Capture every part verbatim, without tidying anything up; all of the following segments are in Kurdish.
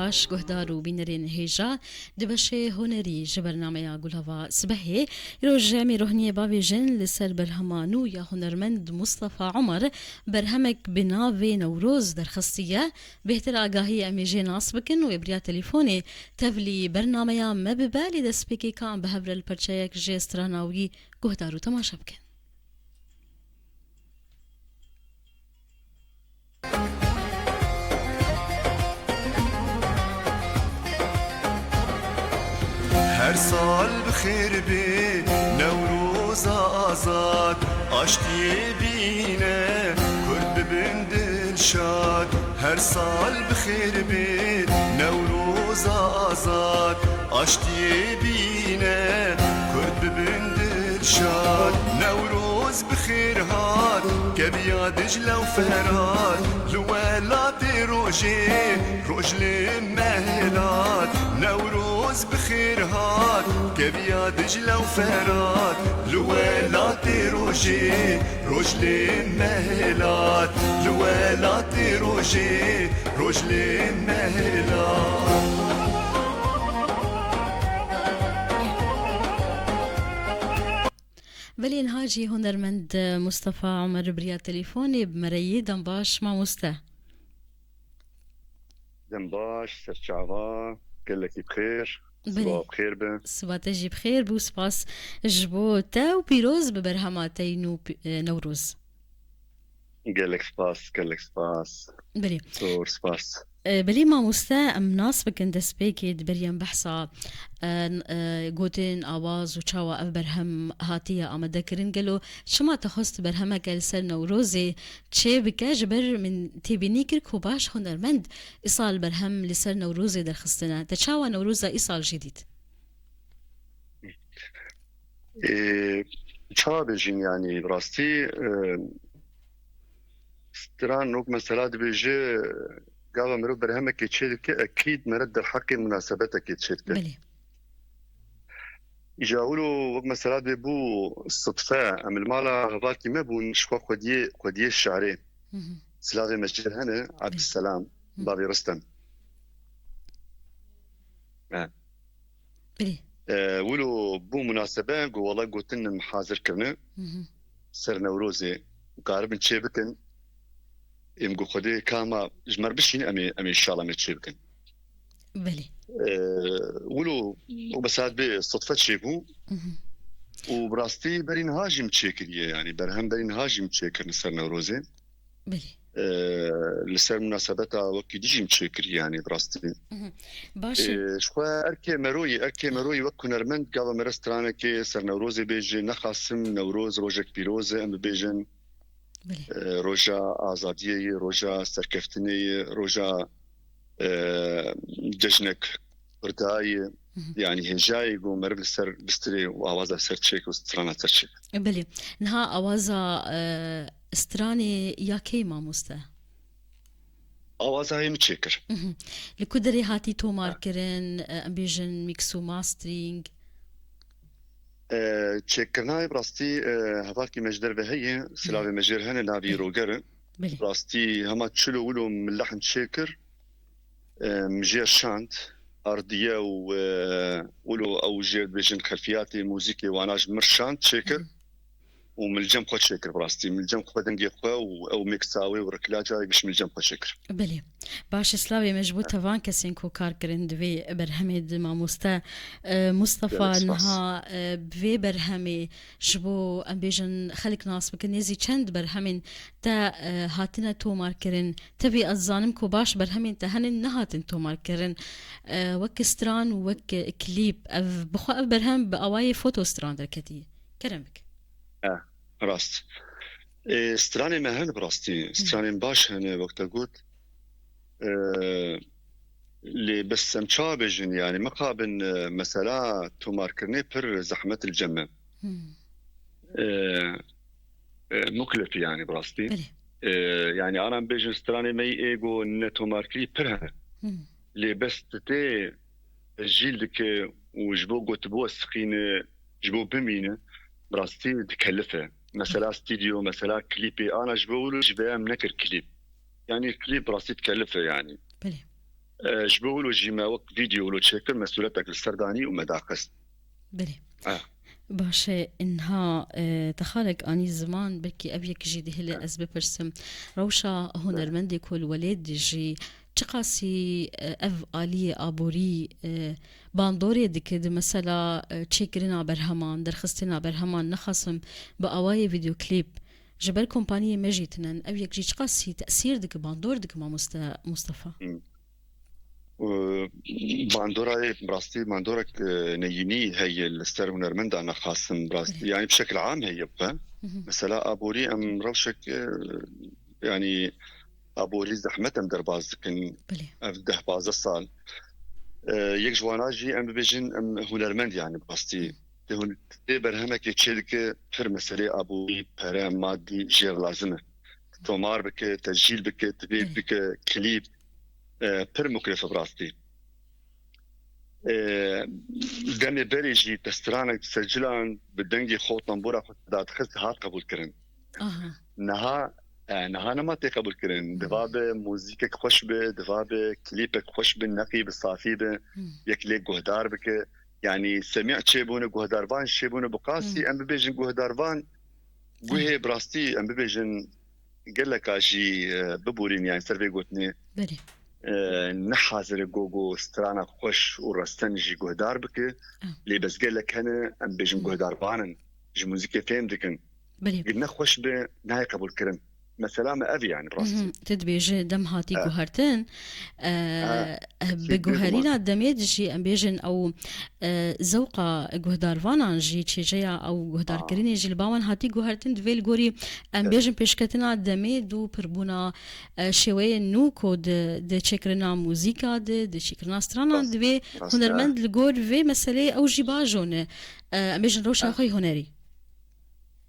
Baş guhdar û bînerên hêja, di beşê hunerî ji bernameya Gulava Sibehê, îro ji em ê rohniyê bavêjin li ser berhema nû ya hunermend Mustafa Omer, berhemek bi navê Newroz derxistiye. Bêhtir agahî em ê jê nas bikin û ê bi riya telefonê tevlî bernameya me bibe, lê destpêkê ka em bi hev re li perçeyek ji strana wî guhdar û temaşe bikin. Her sal bi xêr bê Newroza azad, aştiyê bîne, Kurd bibin dilşad. Her sal bi xêr bê Newroza azad, aştiyê bîne, Kurd bibin dilşad. Newroz bi xêr hat, keviya Dicle û Ferat, li welatê rojê, roj li me hilat. Newroz bi xêr hat, keviya Dicle û Ferat, li welatê rojê, roj li me hilat. Li welatê rojê, roj li me hilat. Belê niha jî hunermend Mustafa Omer bi riya telefonê bi me re yê. Dem baş mamoste. Dem baş, serçava, gelekî bi xêr. Belê. Siba bi xêr be. Siba te jî bi xêr bû, spas ji bo te û pîroz bi berhema te yî nû pî-, e, Newroz. Gelek spas, gelek spas. Belê. Zor spas. E, belê mamoste, em nas bikin destpêkê di berî em behsa, e, n-, e, gotin, awaz û çawa ev berhem hatiye amadekirin. Gelo çima te xwest berhemeke li ser Newrozê çê bike? Ji ber min têbînî kir ku baş hunermend îsal berhem li ser Newrozê derxistine. Te çawa Newroza îsal jî dît? Ê, çawa bêjin, yanî, bi rastî, e, stran wek mesela dibêje, gava mirov berhemekê çêdike, ekîd mere derheqê munasebetekê çêdike. Belê. Îja wilo wek mesela dibê bû sidfe, em li mala hevalkî me bûn, ji xwe xwediyê, xwediyê şarê. Hı hı. Silavê me jê re hene, Belê. Abdüsselam, Hı. Bavê Ristem. He. Belê. E, wilo bû munasebe, got, wela gotin em hazir kirine. Hı hı. Ser Newrozê, karibin çê bikin. Em got, Xwedê ka ma ji me re bişîn, em ê, em ê inşallah em ê çê bikin. Belê. E, wilo, o mesela dibê sidfe çêbû. Hı hı. Û bi rastî berî niha jî min çêkiriye, yanî berhem berî niha jî min çêkirin ser Newrozê. Belê. E, li ser munasebeta wekî dî jî min çêkiriye, yanî bi rastî. Mhm. Baş e. E, ji xwe erkê meroyî, erkê meroyî wek hunermend gava mere stranekê ser Newrozê bêje, nexasim Newroz rojek pîroz e, em bibêjin. Belê. E, roja azadiyê ye, roja serkeftinê ye, roja, e, cejnek Kurda ye. Mhm. Yanî hêjayê ku meriv li ser bistirê û awaza ser çêk û strana ser çêk. E, belê. Niha awaza, e, stranê ya kê mamoste? Awaza hê min çêkir. Mhm. Li ku derê hatî tomar kirin, e, em bêjin mix û mastering? E, çêkirina wê bi rastî, e, hevalkî me ji derve heye, silavê me jê re hene, navî Belê. Roger e. Belê. Bi rastî hema çilo wilo min lehn çêkir, e, min jê re şand, ardiye û, e, wilo ew jê dibêjin xelfiyatê muzîkê wana ji min re şand çêkir. Hı. Û min li cem xwe çêkir bi rastî. Min li cem xwe dengê xwe û ew mixawê û riklaca wê giş min li cem xwe çêkir. Belê. Baş e, silavê me ji bo te van kesên ku kar kirin di vê berhemê de mamoste, e, Mustafa. Gelek spas. Niha, e, bi vê berhemê ji bo, em bêjin, xelk nas bikin, nêzî çend berhemên te, e, hatine tomar kirin? Tevî ez dizanim ku baş berhemên te hene nehatin tomar kirin. E, wek stran û wek klîp, ev, bi xwe ev berhem bi awayê foto stran derketiye. Kerem bike. E, rast. E, stranê me hene bi rastî. Hı. Stranên baş hene, wek te got. E, lê bes em çawa bêjin, yanî mixabin, e, mesela tomarkirinê pir zehmet li cem me. Hı. E, e, muklif e, yanî bi rastî. Belê. E, yanî ana em bêjin stranê me yê êgo netomarkirî pir hene. Hı. Lê bes tu tê tejîl dike û ji bo gotibû ez siqîne, ji bo bimîne, bi rastî dikelife. Mesela stûdyo, mesela klîpê, ana ji bo wilo ji vê em nekir klîp. Yanî klîp bi rastî dikelife yanî. Belê. E, ji bo wilo jî me wek vîdeo wilo çêkir, me sûretek li ser danî û me daxist. Belê. Ah. Baş e, inha, e, te xalek anî ziman, belkî ev yek jî dihêle ez bipirsim. Rewşa hunermendê ku li welêt dijî, çiqasî, e, ev aliyê aborî, e, bandorê dike di mesela, e, çêkirina berheman, derxistina berheman, nexasim bi awayê vîdeoklîp, ji ber kompaniyê me jî tinen, ev yek jî çiqasî tesîr dike, bandor dike mamoste Mustafa? Hmm. Û bandorayê, bi rastî bandorek, e, neyînî heye li ser hunermenda nexasim, bi rastî. Belê. Yani bi şekil am heye bi. Hı hı. Mesela aborî em rewşek, e, yani aborî zehmet em derbas dikin. Belê. Ev deh pazdeh sal. E, yek ji wana jî em bibêjin em hunermend yani bi rastî. Hı. Tê hûn, tê berhemekê çêdike pir meselê aborî, pere, madî jêr lazim e. Tomar bike, tescîl bike, divê Belê. bike, klîp, e, pir mukref e bi rastî. E, demê berê jî te stranek secilan bi dengê xwe, tembûra xwe dadixist, hat qebûl kirin. Aha. Niha, e, niha nema tê qebûl kirin. Hmm. Diva be muzîkek xweş be, diva be klîpek xweş be, neqî bi safî be, Hmm. yek lê guhdar bike. Yani semî çêbûne, guhdarvan çêbûne bi qasî, Hmm. em bibêjin guhdarvan guhê Aha. bi rastî, em bibêjin geleka jî, e, biborîn, yani ser vê gotinê. Belê. E, ne hazir e go, go strana xweş û resen jî guhdar bike. Ah. Lê bes gelek hene, em bêjin Hmm. guhdarvan in. Ji muzîkê fêm dikin. Belê. Gi ne xweş be, nayê qebûl kirin. Mesela me ev yani, bi rastî. Mhm. Te dibêje dem hatî Ha. guhertin. E, Ha. e, Kî bi dê guherîna guman. demê de jî em bêjin ew, e, zewqa guhdarvanan jî, çêjeya ew guhdarkirinê Aa. jî li ba wan hatî guhertin, divê li gorî em Evet. bêjin pêşketina demê dû pirbûna, e, şêweyên nû ku di, di çêkirina muzîka de, di çêkirina stranan Rast, divê rast, hunermend ha. li gor vê meseleyê ew jî bajo ne. E, em bêjin rewşa Ha. xwe yê hunerî.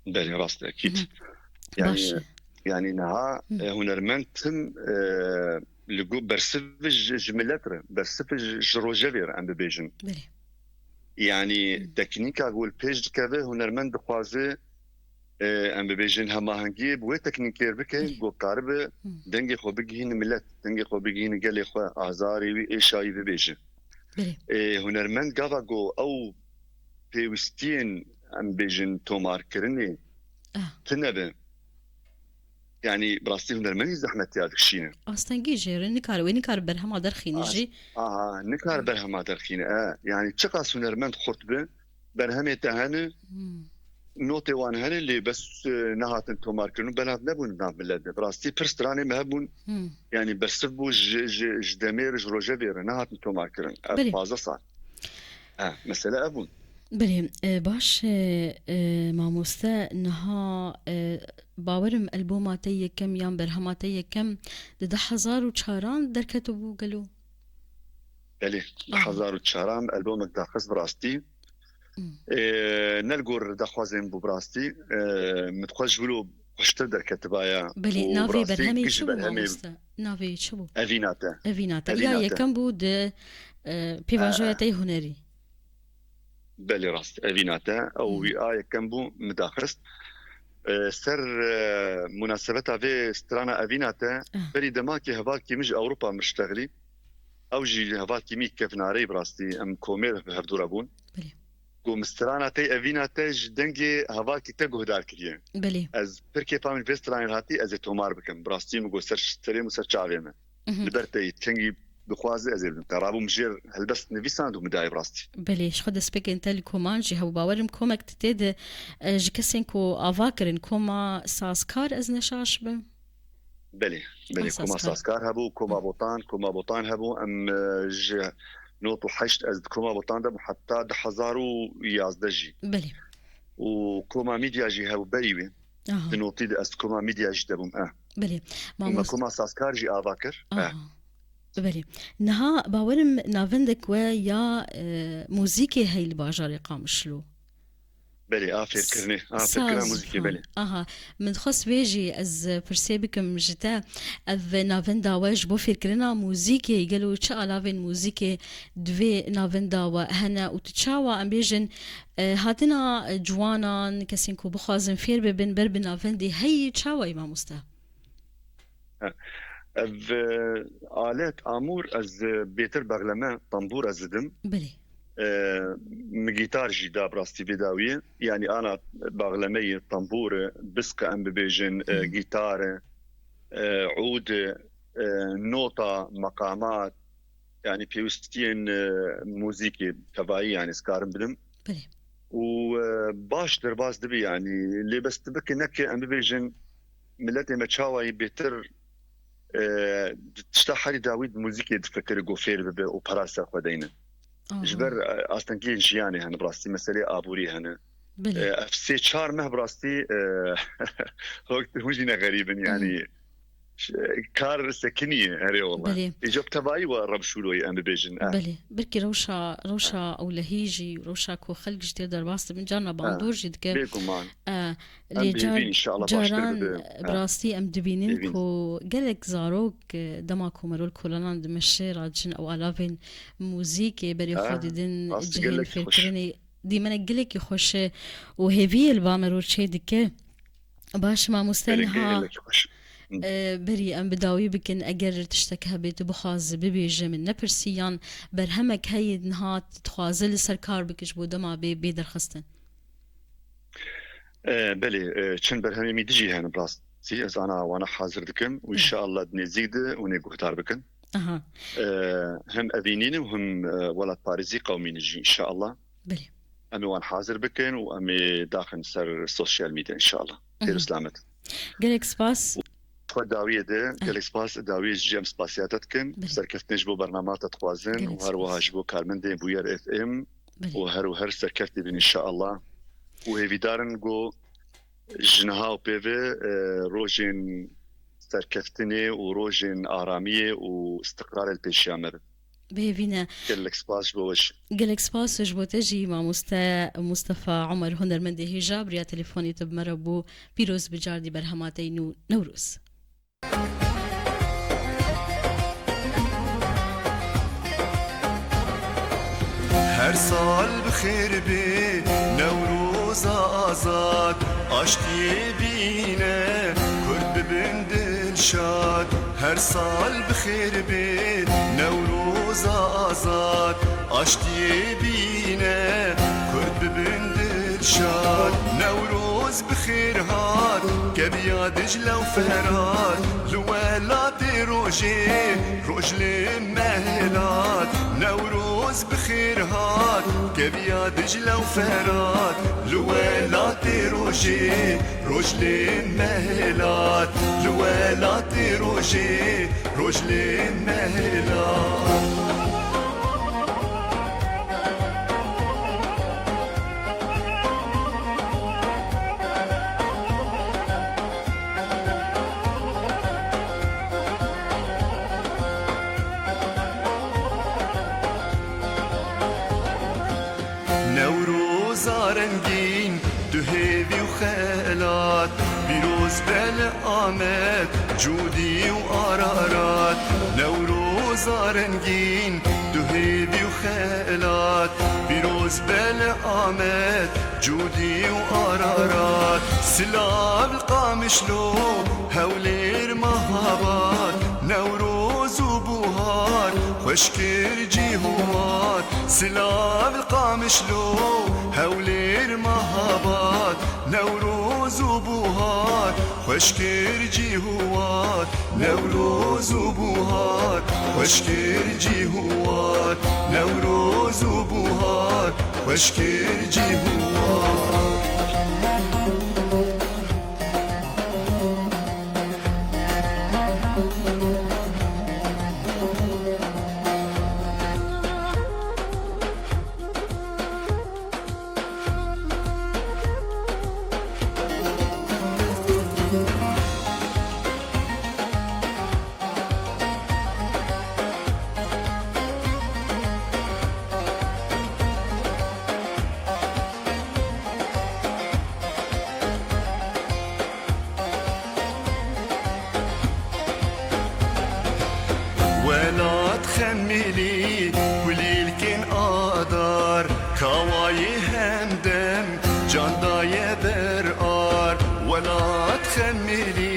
Belê, rast e, ekîd. Mhm. Yani, Baş e. yani niha, Hı. e, hunermend tim, e, li go bersiv ji, ji milet re, bersiv ji, ji rojevê re em bibêjin. Belê. Yani Hı. teknîka ku li pêş dikeve, hunermend dixwaze, e, em bibêjin hemahengiyê bi wê teknîkê re bike, Belê. ku karibe Hı. dengê xwe bigihîne milet, dengê xwe bigihîne gelê xwe, azarê wî, êşa wî bibêje. Belê. E, hunermend gava ku ew pêwistiyên, em bêjin, tomarkirinê Ah. tune be. Yani bi rastî hunermendî zehmetiya dikişîne. Astengî jê re nikare, wê nikare berhema derxîne As-, jî. Aha, nikare Hmm. berhema derxîne. E, yani çiqas hunermend xurt be, berhemê te hene, Hmm. notê wan hene, lê bes, e, nehatin tomarkirin û belav nebûn nav milet de. Bi rastî pir stranê me hebûn, Hmm. yani bersiv bû ji, ji, ji demê re, ji rojevê re nehatin tomarkirin. Ev Belê. pazdeh sal. Ha, mesele ev bûn. Belê, e, baş, e, e, mamoste, niha, e, bawerim alboma te yekem yan berhema te yekem di du hezar û çaran derketibû gelo? Belê, Aha. du hezar û çaran albomek daxist bi rastî. Hmm. E, ne li gor daxwazên bû bi rastî. E, min dixwest ji wilo xweştir derketibaya Belê, û bi navê rastî berhemê giş çi bû berhemê mamoste? Navê çi bû? Evîna te. Evîna te. Evîna Ya te. yekem bû di, e, pêvajoya E, e. te yê hunerî. Belê rast, Evîna te. Ew Hmm. wî a yekem bû, min daxist. E, ser, e, munasebeta vê strana Evîna te, Ah. berî demakê hevalkî min ji Ewropa min ştexilî. Ew jî hevalkî min kevnareyî bi rastî, em komêr bi hevdû re bûn. Belê. Ku min strana te, Evîna te ji dengê hevalkî te guhdar kiriye. Belê. Ez pir kêfa min vê stranê hatî, ez ê tomar bikim. Bi rastî min got ser, serê min ser çavê me. Mhm. Li ber te yî, kengî dixwaze ez ê bidim. Te rabûm jêr helbest nivîsand û min dayê bi rastî. Belê, ji xwe destpêkên te li koman jî hebû. Bawerim komek tu tê de, e, ji kesên ku ava kirin, koma Sazkar, ez neşaş bim. Belê, belê, Koma koma Sazkar. Sazkar hebû, koma Hı. Botan, koma Botan hebû. Em, e, ji nod û heşt ez di koma Botan de bûm, heta du hezar û yazdeh jî. Belê. Û koma Medya jî hebû berî wê. Aha. Di notî de ez di koma Medya jî de bûm, e. Belê. Û me Mamos- koma Sazkar jî ava kir. E. Aha. Belê. Niha bawerim navendek we ya, e, muzîkê hey li bajarê Qamişlo. Belê, a fêrkirinê, a fêrkirina Saz muzîkê, fan. Belê. Aha, min dixwest vê jî ez pirsê bikim ji te. Ev navenda we ji bo fêrkirina muzîkê, gelo çi alavên muzîkê di vê navenda we hene û tu çawa, em bêjin, e, hatina ciwanan, kesên ku bixwazin fêr bibin, ber bi navendê heyî, çawa yî mamoste? E, Ev, e, alet, amûr, ez, e, bêtir bexleme, tambûr ez didim. Belê. E, Min gîtar jî da bi rastî vê dawiyê. Yanî ana bexlemeyê, tambûr e, bisq e em bibêjin, e, Hı hı. gîtar e, e, ûd e, e, nota, meqamat, yanî pêwistiyên, e, muzîkê tevayî, yanî ez karim bidim. Belê. Û, e, baş derbas dibe, yanî lê bes dibe ki neke em bibêjin, miletê me çawa yî bêtir, e, di tişta herî dawî di muzîkê difikire ku fêr bibe û pera ser xwe deyne. Aha. Ji ber, e, astengiyên jiyanê hene, bi rastî meselê aborî hene. Belê. E, ev sê çar meh bi rastî, e, hûn jî ne xerîb in, Hı. yanî ş-, kar sekinî ye, herê wela. Belê. Îca bi tevayî we rewşûroyê em bibêjin, eh. Belê. Belkî rewşa, rewşa ewlehî jî, rewşa ku xelk ji tê derbas dibin, carna Eh, bandor jî dike. Bêguman. Eh, Em lê bi hêvî car-, înşallah baştir caran, bibe. eh, bi Eh, rastî em dibînin hêvî. ku gelek zarok, eh, dema ku merol kolanan dimeşe, radijin ew alavên muzîkê berê xwe Eh, didin, rast cihên gelek xweş. fêrkirinê dîmenek gelekî xweş e û hêviyê li ba merol çêdike. Baş mamoste, Gelek, niha, gelek xweş. Hı. e, berî em bi dawî bikin, eger tiştek hebe tu bixwaze bibêje min nepirsî, yan berhemek heye niha dixwaze li ser kar bike ji bo dema bê, bê derxistin? E, belê, e, çend berhemê min dijî hene bi rastî. Ez ana wana hazir dikim û Belê. înşallah di nêzîk de hûn ê guhdar bikin. Aha. E, hem evînî ne û hem, e, welatparêzî qewmî ne jî înşallah. Belê. Em ê wan hazir bikin û em ê daxin ser sosyal medya înşallah. Mhm. Xêr û selamet. Gelek spas. Xwe dawiyê de, Ah. gelek spas, dawiyê jî em spasiya te dikin. Belê. Serkeftinê ji bo bernama te dixwazin Gelek û her wiha spas. ji bo karmendên Bûyer F M Belê. û her û her serkeftî bin înşallah. Û hêvîdar in ku ji niha û pê ve, e, rojên serkeftinê û rojên aramiyê û istiqrarê li pêşiya me bin. Bi hêvî ne. Gelek spas ji bo we jî. Gelek spas ji bo te jî, mamoste Mustafa Omer, hunermendê hêja, bi riya telefonê tu bi me re bû. Pîroz bi cardî berhema te yî nû Newroz. Her sal bi xêr bê Newroza azad, aştiyê bîne Kurd bibin dilşad. Her sal bi xêr bê Newroza azad, aştiyê bîne Kurd bibin dilşad. Newroz bi xêr hat, keviya Dicle û Ferat, li welatê rojê roj li me hilat. Newroz bi xêr hat, keviya Dicle û Ferat, li welatê rojê roj li me hilat. Li welatê rojê roj li me hilat. Newroza rengîn, tu hêvî û xelat, pîroz be li Amed, Cûdî û Ararat. Newroza rengîn, tu hêvî û xelat, pîroz be li Amed, Cûdî û Ararat. Silav li Qamişlo, Hewlêr Mahabad, Newroz û Buhar, xweş kir cî û war. Silav li Qamişlo, Hewlêr Mahabad, Newroz û Buhar, xweş kir cî û war. Newroz û Buhar, xweş kir cî û war. Newroz û Buhar, xweş kir cî û war. Welat xemilî, kulîlkên adar, kawayê hemdem, can daye ber ar. Welat xemilî,